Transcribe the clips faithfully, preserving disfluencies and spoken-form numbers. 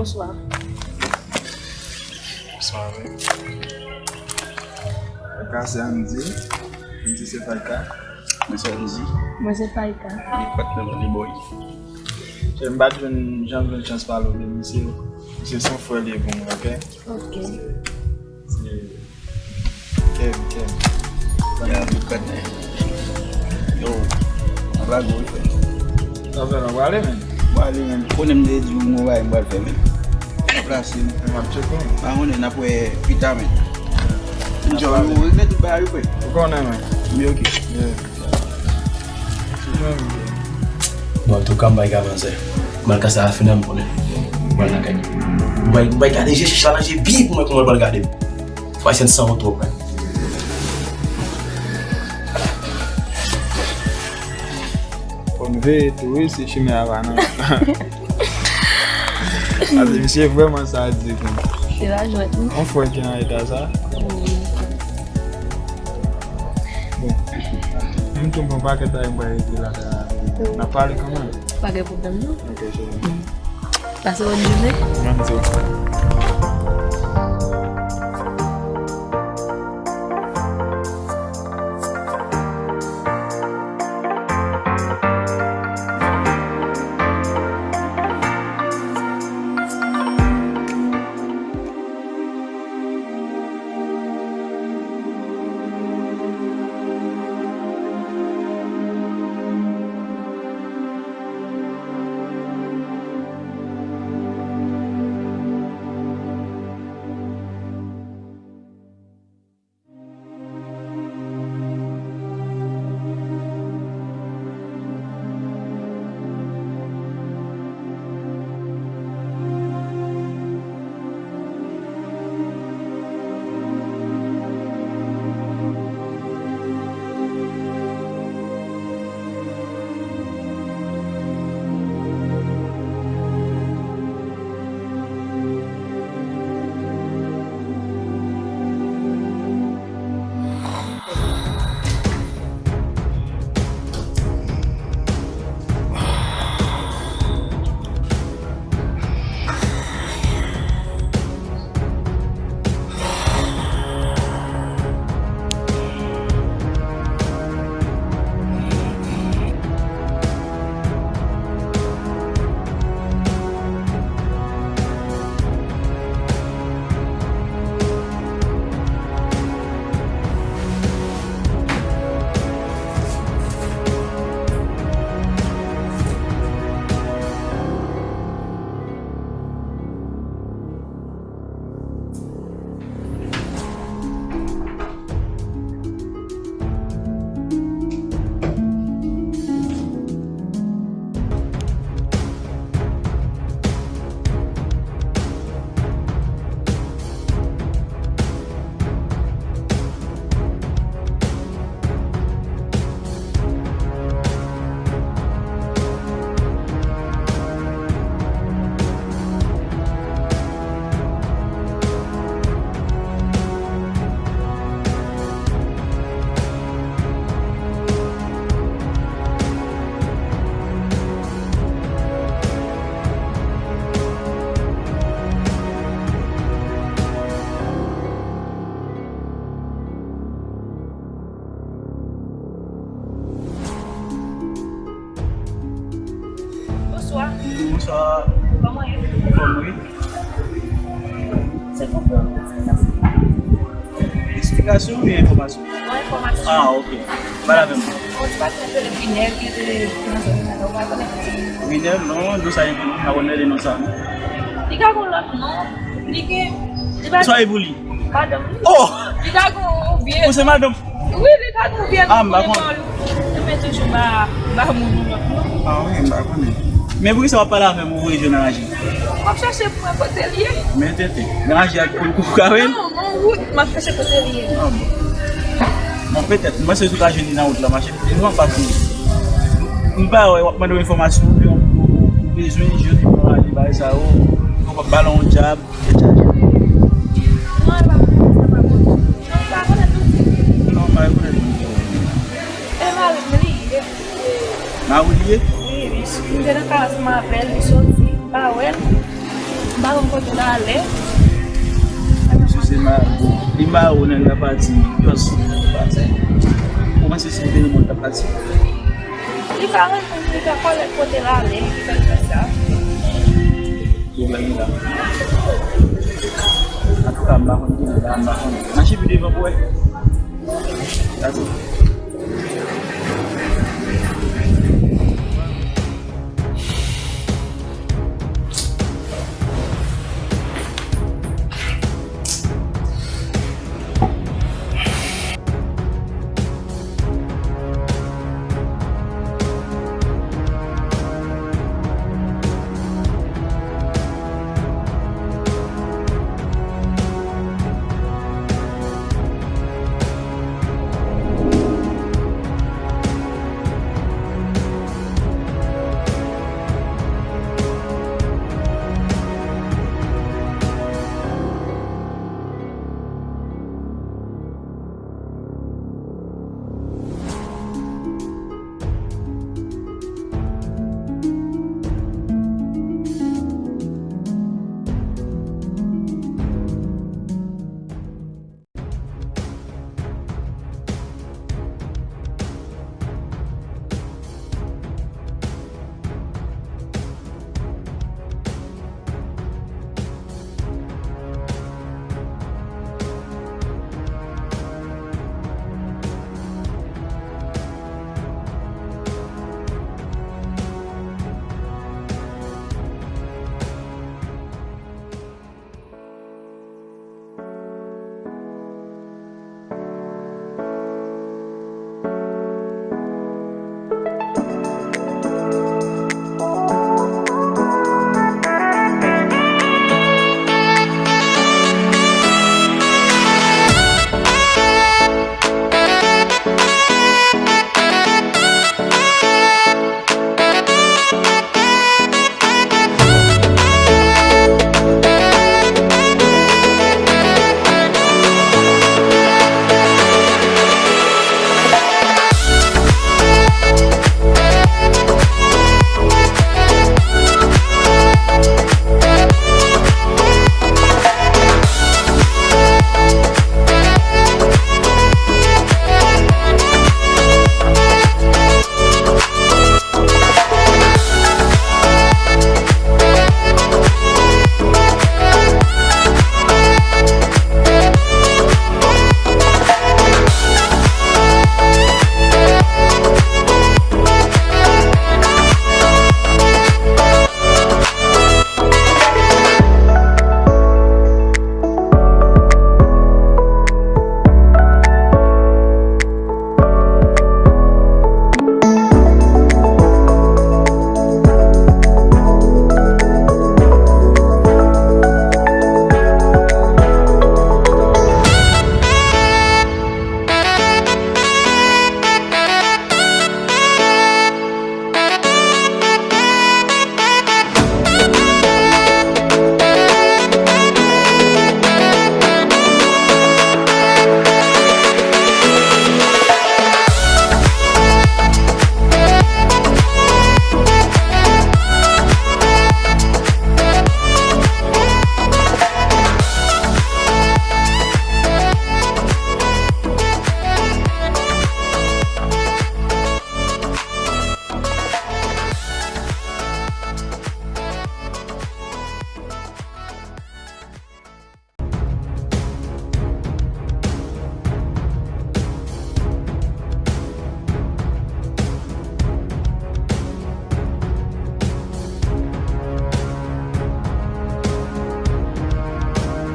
Bonswa. Bonswa, wi. Faïka, se Andy. Andy, se Faïka. Mwen se Andy. Mwen se Faïka. Li patnè mwen, li boy. Chè, m pa t jwenn, janm jwenn chans pale w de misye. Misye se yon frè li ye pou mwen, ok? Ok. Se, se Kevin, Kevin. Kevin, Kevin. Yo, an pa gwo, frè. Sa fè nan prale, men. Prale, men. Konnen m te di w, mwen, m pral fè, men. Plase, men. M ap tcheke, men. Pa konnen, n ap wè pita, men. N ap pale. Yo, regle tout bagay, frè. Ou konnen, men. Men, ok. Yeah. Bon, antouka, m bay ka avanse. M al kase afè nan m konnen. M al lakay. M bay, m bay gade je chich la nan je byen pou mwen kòman l pral gade m. Fwa sèn san wont twòp, men. Fò n veye tou, wi, si chimen a pa nan. Ase misye vrèman sadik, wi. Se lajwèt, wi. On frè ki nan eta sa. Wi. Bon. M tou m pran pakèt bagay m pral regle la. N ap pale kanmenm. Pa gen pwoblèm, non. Ok, cheri. Pase bòn jounen. Menm tou. Bonswa. Bonswa. Kòman w ye? Anfòm, wi. Se pou mwen, se sa. Esplikasyon oubyen enfòmasyon? Yon enfòmasyon. Ah, ok. Pale avè m. Yon ti patnè rele Vinè, ki rele nan zòn nan, ou pa konnen li? Vinè, non, nou sa, m pa konn rele non sa, non. Li ka gon lòt non. Li gen, li pa... Sa e pou li? Madanm li. Oh! Li ka gon vye... Ou se madanm? Wi, li ka gon vye... Ah, m pa konnen. Li men toujou ba, ba moun yon lòt non. Ah, wi, m pa konnen. Men poukisa w ap pale avè m, ou voye je w nan raje? M ap chache pou mwen kote l ye. Men tenten. Nan raje ak kou, kou ka wè l? Non, nan wout, m ap chache kote l ye. Ah, bon. Bon, petèt, m panse ou ka jwenn li nan wout la, mache. Li pran pa fini. M pa wè, w ap mande w enfòmasyon, ou, ou, ou bezwen, je w te pran ale, bagay sa yo, ou p ap ba l yon djab, tèt chaje. Non, e pa pou sa, pa pou sa. Non, m pa konnen non. Non, m pa rekonèt non. E mari m li ye. Mari w li ye? Wi, wi. M te nan kay ansanm avè l, li soti, m pa wè l. M pa wè Talè. Misye se ma-, li mare w nan la pati, pase. Ou panse si l te renmen w, l t ap pati? Li pa renmen m, li ka kòlèt kote l ale, ki fè l fè sa. Pwoblèm la. Antouka, m pa konn ki lè la, m pa konn. Mache pi devan pou wè. Gade.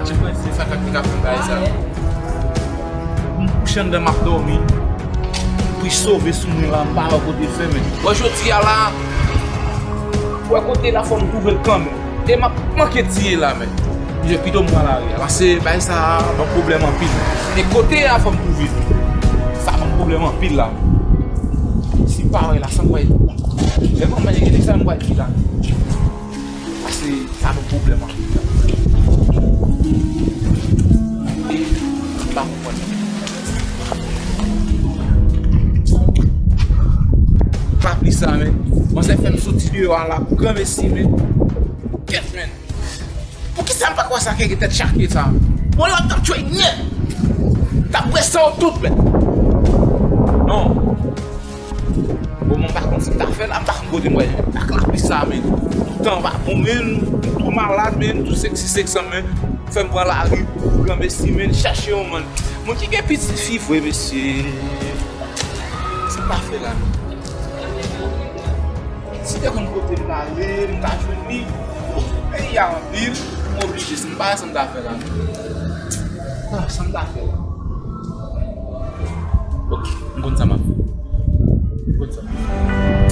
Chèf mwen di se sa k ap fè bagay sa. M kouche anndan, m ap dòmi. M pri sove sou mwen la, m pa wè kote l fèmen. Bon, jodi a la, wè kote la fò m twouve l kanmenm. E m ap manke tiye la, men. Mizè, pito m pran lari a, paske bagay sa a ban m pwoblèm anpil. E kote a fò m twouve l. Sa ban m pwoblèm anpil la, men. Si m pa wè la, sa m wè. Lè m ap manje, gade sa m wè di la. Paske sa ban m pwoblèm anpil. E m pa konprann. Pa plis sa, men. Manzè fè m soti deyò a la, granmesi, men. Kèt, men. Poukisa Wè sa ki gen tèt chake sa. Bon, yo t ap tchwe nèt. T ap bwè san yo tout, men. Non. Bon, mwen pa konn sa m ta fè la, m pa konn kote m prale ak lapli sa, men. Tan pa bon, men, m tou malad, men, m tou seksi seksi, men. Fè m pran lari pou granmesi, men, chache yon, men. Mwen ki gen pitit fi vre, mesye. Sa m ta fè la, men. Si te konn kote m prale, m ta jwenn li. Peyi a anpil, m oblije. Si m pa, sa m ta fè la. Ah, sa m ta fè la. Ok, m konn sa m ap fè. M konn sa m ap fè.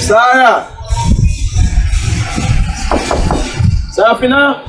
Sarah! Sarafina!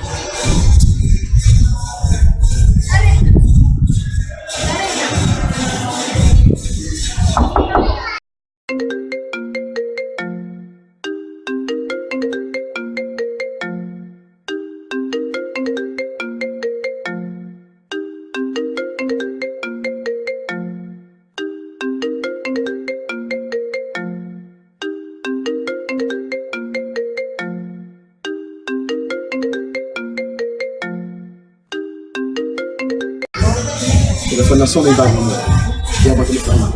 Telefòn nan sonnen, li pa janm rele. Li ap pran telefòn nan.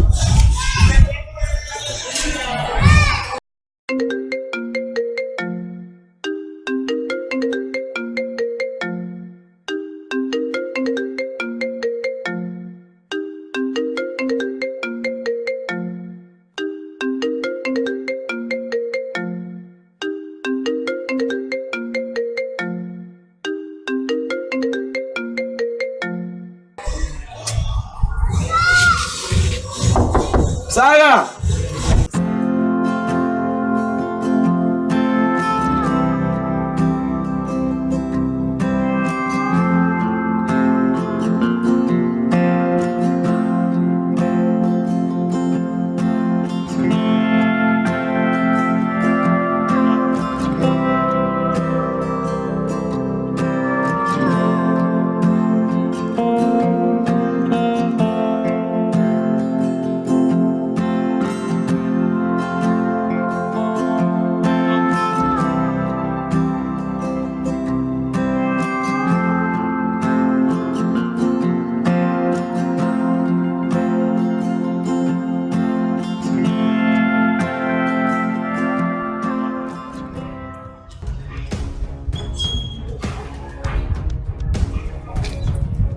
Sarah!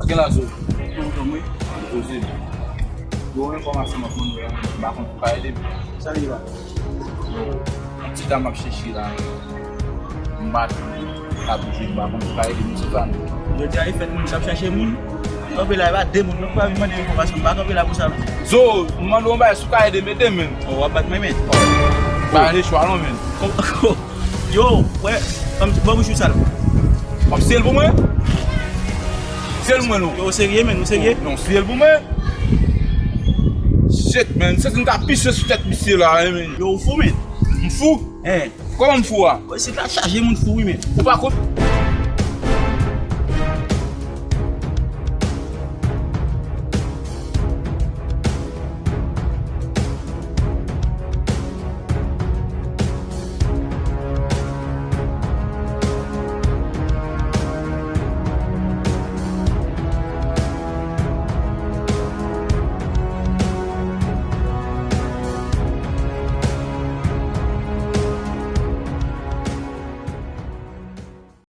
Gen la, Zo. Mwen kontan, wi. Poze m. Gen yon enfòmasyon m ap mande w la, m pa konn si w ka ede m. Sa li ye, papa? Yon ti dam m ap chèche la. M pa konn, m pa konn si w ka ede m sou sa, non. Jodi a, e fèt moun k ap chèche moun. Kanpe la, e pa de moun, non, pa vin mande m enfòmasyon, m pa kanpe la pou sa, non. Zo, m mande w yon bagay, si w ka ede m, ede m, men. Oh, w ap bat mwen, men. Oh. Pa gen chwa, non, men. Yo, wè, ban m, ban m wi sou sal. W ap siyel pou mwen? Siyel pou mwen, non. Yo, w serye, men, w serye? Non, siyel pou mwen. Shit, man, se m ta pise sou tèt misye la, hein, man. Yo, w fou, men. M fou? Hein. Kòman m fou a? Wè, se la chaje moun fou, wi, men. Ou pa konn?